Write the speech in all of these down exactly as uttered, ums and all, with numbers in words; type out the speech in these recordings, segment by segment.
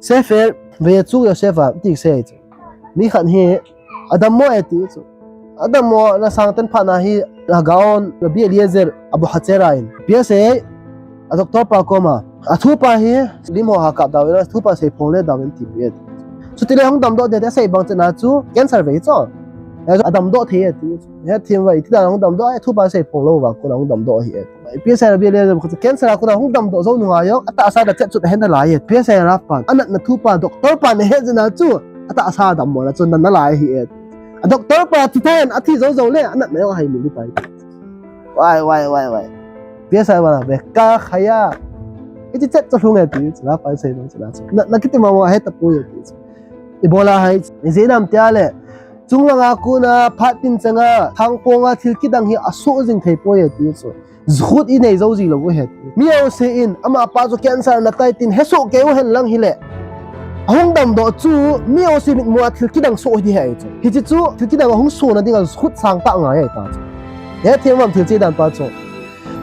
Sefer, Vayetzu Yosef a, ti sei chu. Mi khat hi, adammo e ti chu. Adammo na sang ten phat na hi, Hagaon, Rabbi Eliezer, Abuhatzeira in. Pi sei, a doctor pa koma. A thupa hi, lim ho ha kap dau, a thupa sei phong le dau in ti pi e. Chutile hung damdoh de, de sei bang chena chu, cancer ve chu. Adamdoh thei e ti chu. Hethem uva, iti dan hung damdoh, a thupa sei phong lou va, kona hung damdoh hi e. Pi sei Rabbi Eliezer, cancer a kona hung damdoh jou nunga jong, atahsa da chet chut hen da lai e. Pi sei Rav pan, anatna thupa, doctor pan ahet jeh na chu, atahsa dammo na chu, na na lai hi e. A doctor pa thi ten, athi jou jou le, anatna jong ahai min di tai. Wai, wai, wai, wai. Pi sei va, ve ka khaya. Iti chet chu lhung e ti, chu Rav pan sei bang chena chu. Na, na kiti ma mo ahet tapoi e ti chu. Ibola hai, ijeh inem tia le. Chunglanga kona, phat tin changa, thangponga thil kidang hi asoh jing thei poi e ti chu. Zchut inei jou ji lou u ahi. Mi jouse in, amapa chu cancer ana tai tin, hesoh kei u hen lang hile. Ahung damdoh chu, mi jouse mitmua thil kidang soh hi di ahi chu. Hiche chu, thil kidang ahung sohna dinga zchut sang tah ngai ahi ta chu. Hethem uvam thil che dan pa chu.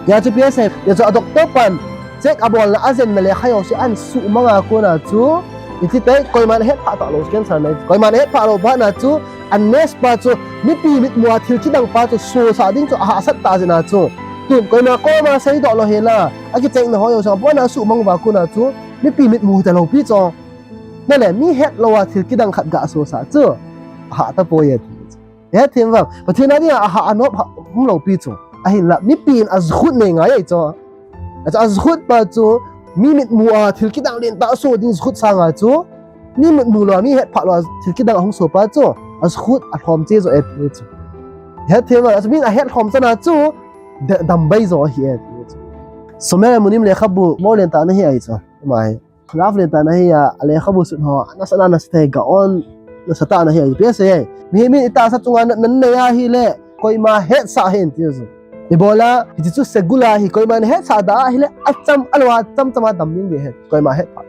Hia chu Pi sei, hia chu a doctor pan, check abolna ajenna le kha jouse ahin suhmanga kona chu, iti tai, koiman ahet phah talou cancer na, koiman ahet phah lou phat na chu, a nurse pa chu, mipi mitmua thil kidang pa chu, sosah ding chu, ahahsat tah jeh na chu. Tun, koima koma seidoh lou hela, akicheckna ho jouse, abona suhmang uva kona chu, mipi mitmu hita lou pi chu. Nale, mi het louva thil kidang khat ga sosah chu, ahah tapoi e ti chu. Hethem uvam, Pathen a dinga ahah anop ha, um lou pi chu. Ahinla, mipi in azchut nei ngai ahi chu. Achu azchut pa chu, mi mitmua thil kidang lentah asoh ding zchut sanga chu. Mi mitmu louva, mi hetphah louva, thil kidang ahung soh pa chu. Azchut alhom che jo e ti chu. Hethem uvam, achu min ahet lhom chana chu, da-, dambai jo ahi e ti chu. Shomeh Emunim lekhabu, mo lentah na hi ahi chu. Mai. Rav lentah na hi a, a lekhabu sut ho, nasatah nasatah, Gaon, nasatah na hi a, ipi asei e. Mihem in itahsa chunga na, na nei ahile, koima hetsah hih in ti chu. Ibola, hiche chu segula ahi, koima na hetsah da ahile, acham, alou a cham chama dam ding ahi, koima hetphah.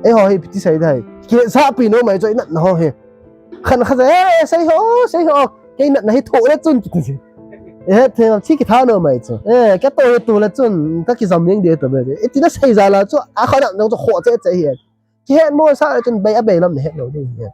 Eiho hi ipi ti sei ding ham. Kihetsahpi nom ahi chu inatna ho hi. Khat khat, eh, sei ho, sei ho. Kei natna hi thoh le chun kiti. Eh, the, thi kitha nom ahi chu. Eh, kei toh hi toh le chun, kakijam jeng ding toh be. Iti nasei jal a chu, akhoh na nung chu khoh cheh cheh hi. Kihet mo sa le chun bei a bei lam nahet lou ding hi.